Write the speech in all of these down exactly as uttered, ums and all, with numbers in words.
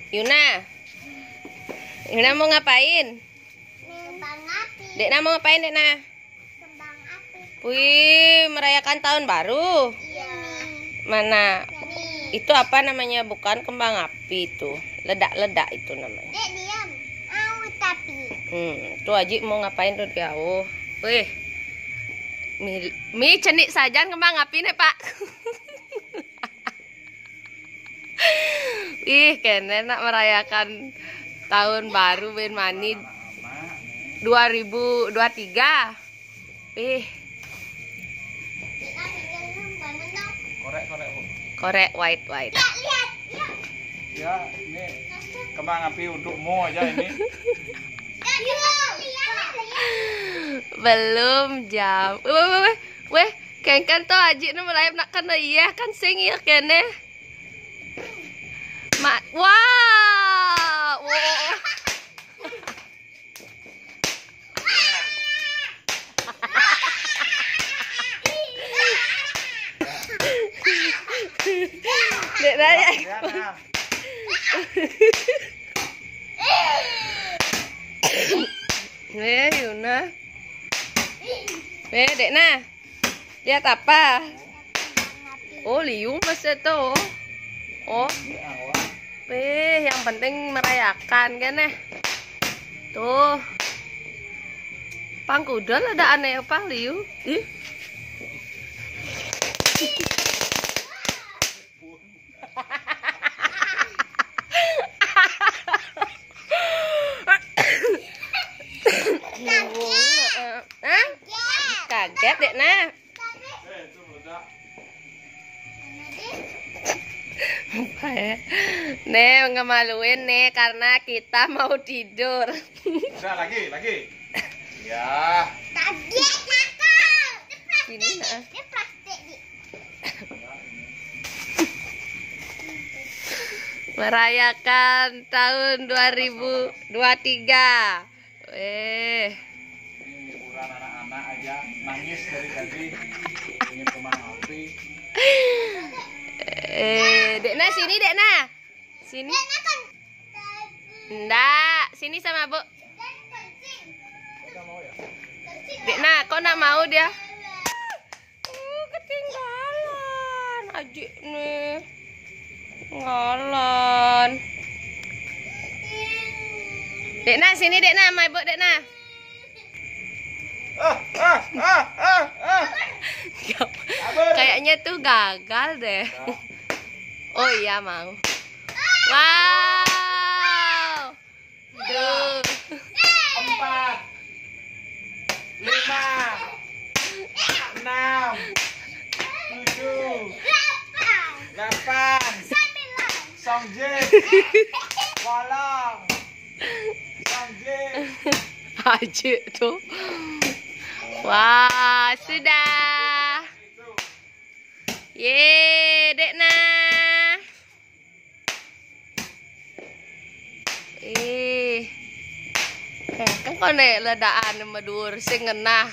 Yuna. Yuna mau ngapain? Kembang api. Dekna mau ngapain, Dekna? Kembang api. Wih, merayakan tahun baru. Iya. Mana? Ini. Itu apa namanya? Bukan kembang api itu. Ledak-ledak itu namanya. Dek, diam. Mau tapi. Hmm, tuh Aji mau ngapain tuh dia? Oh, wih. Mi, mi cenik sajan kembang api nih, Pak. Ih, kene nak merayakan tahun baru bin mani dua ribu dua tiga. Ih. Korek, korek, Bu. Korek, wait, wait. Lihat, lihat, lihat. Ya, ini kembang api untukmu aja ini. Belum jam. Weh, weh, weh, weh. Weh, kengken to Aji nu melaib nak kena iya kan sing iya kene. Ma, wah. Wah. Dek raya. Lihat, nah. Eh, Yuna. Eh, Dekna. Lihat apa? Oh, liu masih tuh. Oh. Eh, yang penting merayakan kan eh. Tuh. Pang kuda lah ada aneh pang liu. Ih. Hah? Kaget, Dekna. Apa ya? Nih, ngemaluin nih karena kita mau tidur. Udah, lagi, lagi. Ya. Kaget, Kakak. Ini plastik. Ini plastik, Dik. Merayakan tahun dua ribu dua tiga. Eh. Ini hiburan anak-anak aja, nangis dari tadi. Ingin kembang api. Eh, Dekna sini, Dekna. Sini. Ndak, sini sama Bu. Nggak mau ya? Dekna, kok ndak mau dia? Uh, ketinggalan. Aji nih. Ketinggalan. Dekna, sini Dekna, sama Ibu Dekna. Ah, ah, ah, ah, ah. Sabar. Kayaknya tuh gagal deh. Oh iya, mau. Wow. Tuh. Empat. Lima. Enam. Tujuh. Delapan. Song J. Bolong. Song J. Aji tuh. Wah, sudah. Ye, Dekna. Eh. Eh, kan kau naik ledaan medur sing ngenah.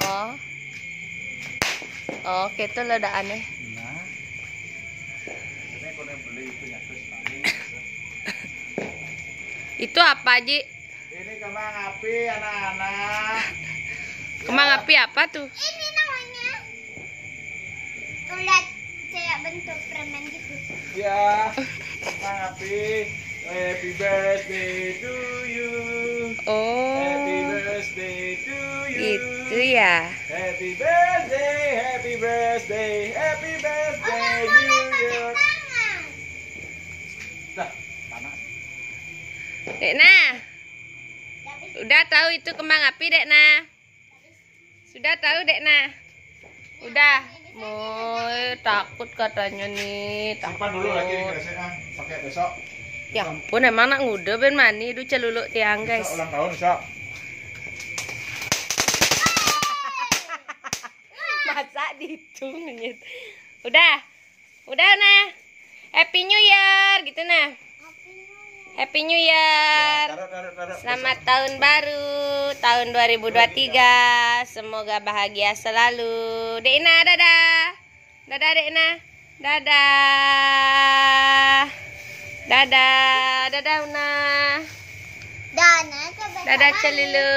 Oh. Oh, kita ledaan eh. Nah. Ini kau naik beli itu nyatu sekali. Itu apa, Ji? Ini kembang api, anak-anak. Kembang api apa tuh? Ini namanya. Tuh, lihat, kayak bentuk permen gitu. Ya, kembang api. Happy birthday to you. Oh. Happy birthday to you. Itu ya. Happy birthday, happy birthday, happy birthday, New Year. Dah, panas. Eh, nah. Udah tahu itu kembang api, Dekna? Sudah tahu, Dekna? Udah. Moy, takut katanya nih, takut. Simpan dulu lagi di kresek, ah. Pakai besok. Ya ampun, emang nak nguda bin mani, duh celuluk tiang, guys. Besok ulang tahun, besok. Masa dihitung, nyet. Udah. Udah, nah. Happy New Year gitu, nah. Happy New Year. Ya, taruh, taruh, taruh. Selamat tahun baru, tahun dua ribu dua tiga. Semoga bahagia selalu. Dekna, dadah. Dadah, Dekna. Dadah. Dadah. Dadah, Una. Dah, nak coba. Dadah, Celulu.